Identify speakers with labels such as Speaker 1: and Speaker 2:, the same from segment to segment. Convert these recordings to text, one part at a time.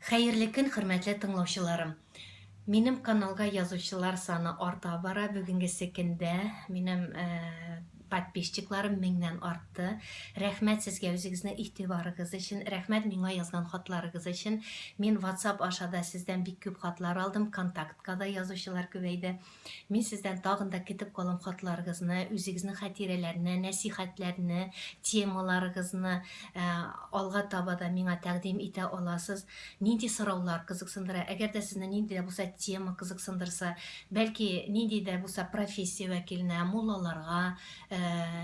Speaker 1: Хәерле көн, хөрмәтле тыңлаучыларым! Минем каналга язучылар саны арта бара. Бүгенгесе көндә минем э, подписчикларым меңнән артты. Рәхмәт сезгә үзегезнең игътибарыгыз өчен, рәхмәт миңа язган хатларыгыз өчен. Мин WhatsApp аша да сездән бик күп хатлар алдым, контактка да язучылар күбәйде. Мин сездән тагын да көтеп калам хатларыгызны, үзегезнең хатирәләрне, нәсихәтләрне, темаларыгызны э, алга таба да миңа тәкъдим итә аласыз. Нинди сораулар кызыксындыра? Әгәр дә сезне нинди дә булса тема кызыксындырса, бәлки нинди дә булса профессия вәкиленә, муллаларга э,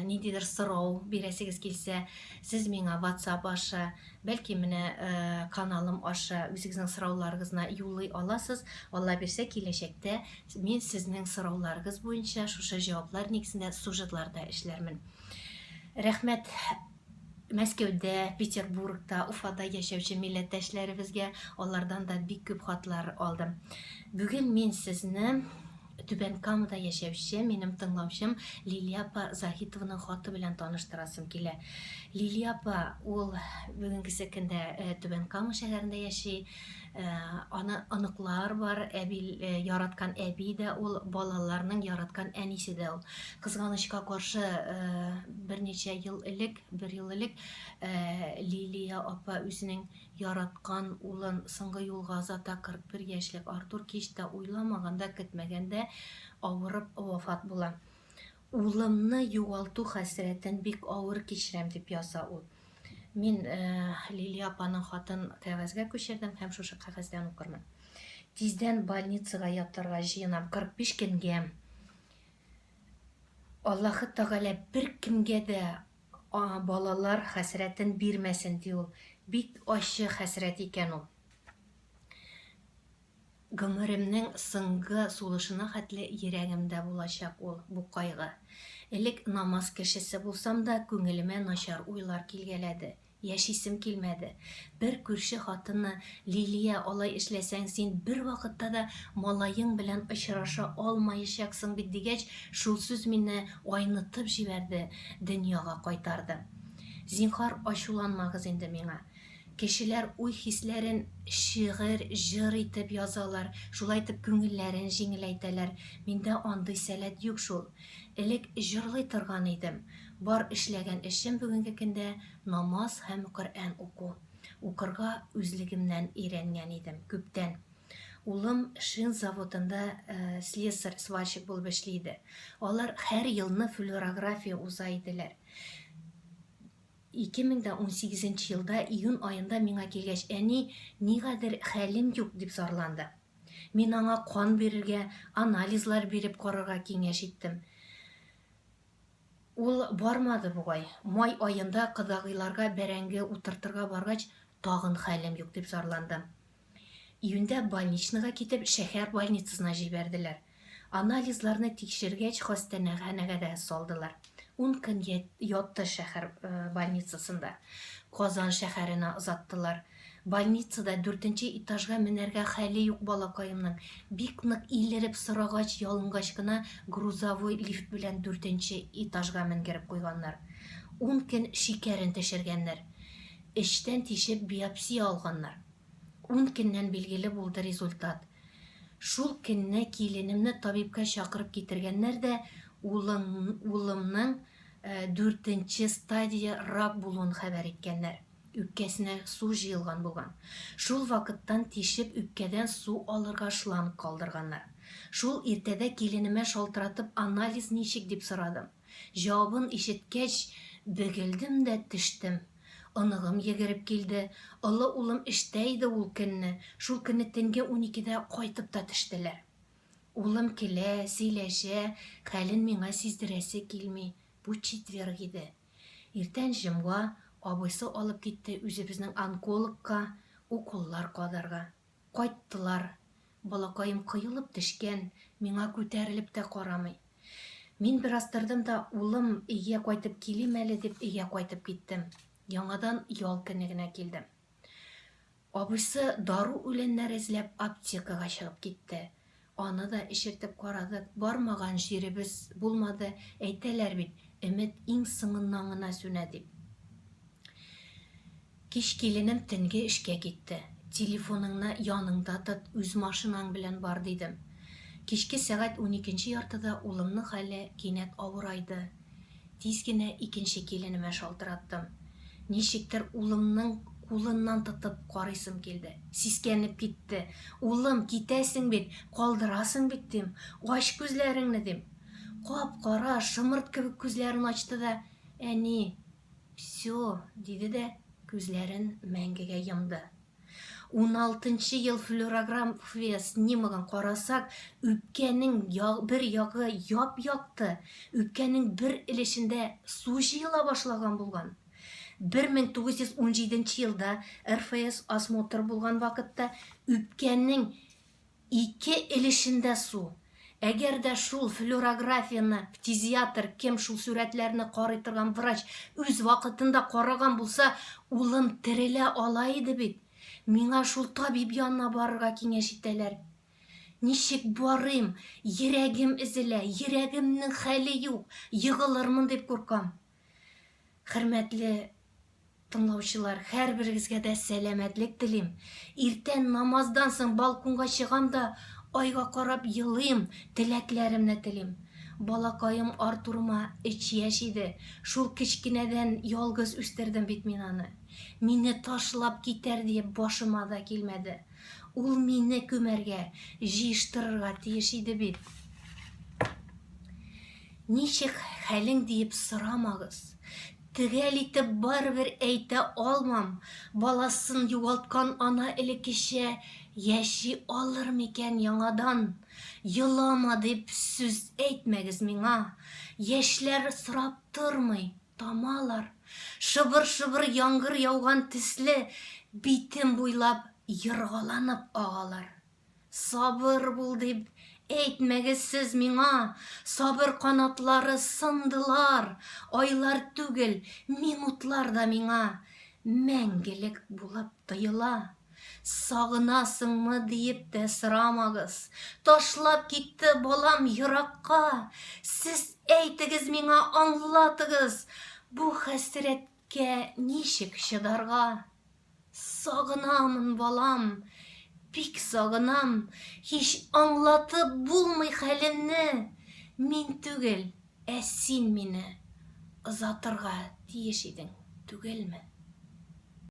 Speaker 1: ниндидер сорау бирәсегез килсә, сез миңа WhatsApp аша, Бәлки менә каналым аша үзегезнең сорауларыгызны юллый аласыз. Алла бирсә, киләчәктә мин сезнең сорауларыгыз буенча шушы җаваплар нигезендә сюжетлар да эшләрмен. Рәхмәт Мәскәүдә, Петербургта, Уфада яшәүче милләттәшләребезгә, алардан да бик күп хатлар алдым. Бүген мин сезне Түбән Камада яшәүче минем тыңлаучым Лилия апа Заһитованың хаты белән таныштырасым килә. Лилия апа ул бүгенгесе көндә э, Түбән Кама шәһәрендә яши. Э, аны оныклар бар, әби э, яраткан әби дә ул, балаларның яраткан әнисе дә ул. Кызганычка каршы, берничә ел элек, бер ел элек Лилия апа үзенең Яраткан улын соңгы юлга озата 41 яшьлек Артур кич тә уйламаганда, көтмәгәндә авырып вафат була. Улымны югалту хәсрәтен бик авыр кичерәм, дип яза ул. Мин Лилия апаның хатын кәгазьгә күчердем һәм шушы кәгазьдән укырмын. Тиздән больницага ятарга җыенам, 45 көнгә. Аллаһы Тәгалә беркемгә дә балалар хәсрәтен бирмәсен, ди ул. Бик ачы хәсрәт икән ул. Гомеремнең соңгы сулышына хәтле йөрәгемдә булачак ул, бу кайгы. Элек намаз кешесе булсам да, күңелемә начар уйлар килгәләде. Яшисем килмәде. Бер күрше хатыны, Лилия, алай эшләсәң, син бервакытта да малаең белән очраша алмаячаксың бит, дигәч, шул сүз мине айнытып җибәрде, дөньяга кайтарды. Зинһар, ачуланмагыз инде миңа. Кешеләр уй-хисләрен шигырь, җыр итеп язалар, шулай итеп күңелләрен җиңеләйтәләр. Миндә андый сәләт юк шул. Элек җырлый торган идем. Бар эшләгән эшем бүгенге көндә намаз һәм Коръән уку. Укырга үзлегемнән өйрәнгән идем, күптән. Улым шин заводында слесарь, сварщик булып эшли иде. Алар һәр елны флюорография уза иделәр. 2018 нче елда июнь аенда миңа килгәч, әни, нигәдер хәлем юк, дип зарланды. Мин аңа кан бирергә, анализлар биреп карарга киңәш иттем. Ул бармады бугай. Май аенда кодагыйларга бәрәңге утыртырга баргач, тагын хәлем юк дип зарланды. Июньдә больничныйга китеп, шәһәр больницасына җибәрделәр. Анализларны тикшергәч, хастанәханәгә дә салдылар. Ун көн ятты шәһәр больницасында. Казан шәһәренә озаттылар. Больницада дүртенче этажга менәргә хәле юк балакаемның. Бик нык илереп сорагач, ялынгач кына грузовой лифт белән дүртенче этажга менгереп куйганнар. Ун көн шикәрен төшергәннәр. Эчтән тишеп биопсия алганнар. Ун көннән билгеле булды результат. Шул көнне киленемне табибка чакырып китергәннәр дә, улым, улымның дүртенче стадия рак булуын хәбәр иткәннәр. Үпкәсенә су җыелган булган. Шул вакыттан тишеп үпкәдән су алырга шланг калдырганнар. Шул иртәдә киленемә шалтыратып анализ ничек дип сорадым. Җавабын ишеткәч, бөгелдем дә төштем. Оныгым йөгереп килде. Олы улым эштә иде ул көнне. Шул көнне төнге уникедә кайтып та төштеләр. Улым көлә, сөйләшә, хәлен миңа сиздерәсе килми. Бу четверг иде. Иртән җомга, абыйсы алып китте үзебезнең онкологка уколлар кадарга. Кайттылар. Балакаем коелып төшкән, миңа күтәрелеп тә карамый. Мин бераз тордым да, улым, өйгә кайтып килим әле дип өйгә кайтып киттем. Яңадан ял көне генә килдем. Абыйсы дару үләннәре эзләп аптекага чыгып китте. Аны да эчертеп карадык, бармаган җиребез булмады, әйтәләр бит, өмет иң соңыннан гына сүнә дип. Кич киленем төнге эшкә китте. Телефоныңны яныңда тот, үз машинаң белән бар, дидем. Кичке сәгать уникенче яртыда улымның хәле кинәт авырайды. Тиз генә икенче киленемә шалтыраттым. Ничектер улымның кулыннан тотып карыйсым килде. Сискәнеп китте. Улым, китәсең бит, калдырасың бит, дим. Ач күзләреңне, дим. Кап-кара, шомырт кебек күзләрен ачты да, Әни, всё, диде дә күзләрен мәңгегә йомды. Уналтынчы ел флюорография снимогын карасак, үпкәнең бер ягы яп-якты, үпкәнең бер өлешендә су җыела башлаган булган. 1917 елда РФС осмотр булган вакытта үпкәнең Ике өлешендә су. Әгәр дә шул флюорографияне фтизиатр, кем шул сурәтләрне карый торган врач үз вакытында караган булса, улым терелә ала иде бит. Миңа шул табиб янына барырга киңәш итәләр. Ничек барыйм, йөрәгем өзелә, йөрәгемнең хәле юк, егылырмын дип куркам. Хөрмәтле Тыңлаучылар, һәрберегезгә дә сәламәтлек телим. Иртән намаздан соң балконга чыгам да, айга карап елыйм, теләкләремне телим. Балакаем Артурыма өч яшь иде. Шул кечкенәдән ялгыз үстердем бит мин аны. Мине ташлап китәр диеп башыма да килмәде. Ул мине күмәргә, җыештырырга тиеш иде бит. Ничек хәлең диеп сорамагыз. Төгәл итеп барыбер әйтә алмам, баласын югалткан ана элеккечә яши алыр микән яңадан? Елама дип сүз әйтмәгез миңа, яшьләр сорап тормый, тамалар. Шыбыр-шыбыр яңгыр яуган төсле битем буйлап ергаланып агалар. Сабыр бул дип әйтмәгез сез миңа, Сабыр канатлары сындылар, Айлар түгел, минутлар да миңа Мәңгелек булып тоела. Сагынасыңмы диеп тә сорамагыз, Ташлап китте балам еракка. Сез әйтегез миңа, аңлатыгыз, Бу хәсрәткә ничек чыдарга? Сагынамын, балам, бик сагынам, һич аңлатып булмый хәлемне. Мин түгел, ә син мине озатырга тиеш идең, түгелме?